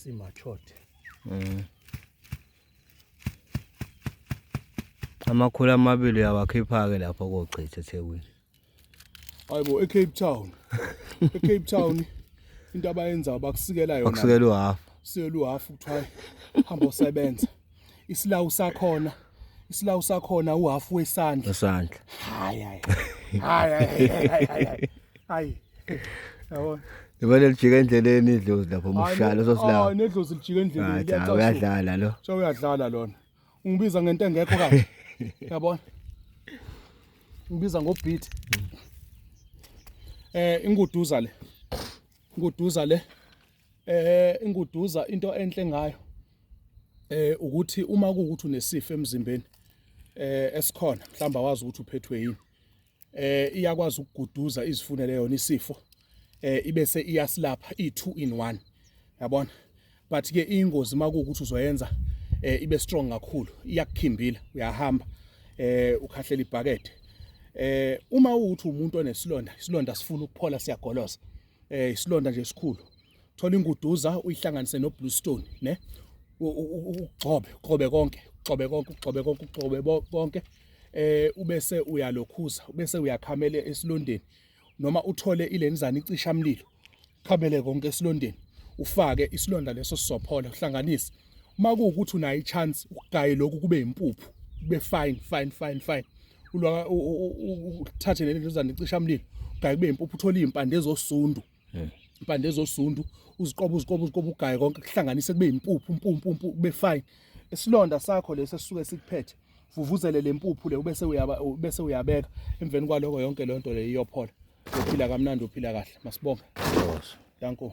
Esimatured. 200 uyawakhipha-ke lapho kochitha eThekwini. Hayibo eCape Town. ECape Town into abayenzayo bakusikela yona. Bakusikela uhafu. Sikela uhafu kuthiwa hamba usebenza. Isilawu sakhona isilawu sakhona uhafu wesandla. Wesandla. Hayi hayi. Hayi hayi. Hayi. Yabona. Libone lijika endleleni idlozi lapho mushalo sosilawu. Hayi nedlozi lijika endleleni liyacasha. Uyadlala lo. Cha uyadlala lona. Ungibiza ngento engekho kanje. Yabona? Ngibiza ngobeat. Inguduza le. Inguduza le. Inguduza into enhle ngayo. Ukuthi uma kuwukuthi unesifo emzimbeni esikhona mhlawumbe awazi ukuthi uphethwe yini. Iyakwazi ukuguduza izifunele yona isifo ibese iyasilapha i2 in 1 yabona. But ke ingozi makuwukuthi uzoyenza ibe strong kakhulu iyakukhimbila uyahamba ukhahlela ibhakede. Uma uthi umuntu onesilonda, isilonda sifuna ukuphola siyagoloza, isilonda nje esikhulu, thola inguduza uyihlanganise no bluestone ne ugxobe ugxobe konke ugxobe konke ugxobe konke ugxobe konke ubese uyalokhuza ubese uyakhamela esilondeni noma uthole ilenzana icisha mlilo khamele konke esilondeni ufake isilonda leso sizophola uhlanganise. Uma kuwukuthi unayo ichance ukugaye lokhu kube impuphu kube fine fine fine fine ulwa uthathe lelozana icisha mlilo ugaye kube impuphu uthole izimpande ezosundu impande ezosundu uziqobe uziqobe uziqobe ugaye konke kuhlanganise kube impuphu impuphu impuphu kube fine. Isilonda sakho leso esisuke sikuphethe vuvuzele lempuphu le ubese uyaba ubese uyabeka emveni kwaloko yonke le nto le iyophola. Uphila kamnandi uphila kahle. Masibonge. Danko.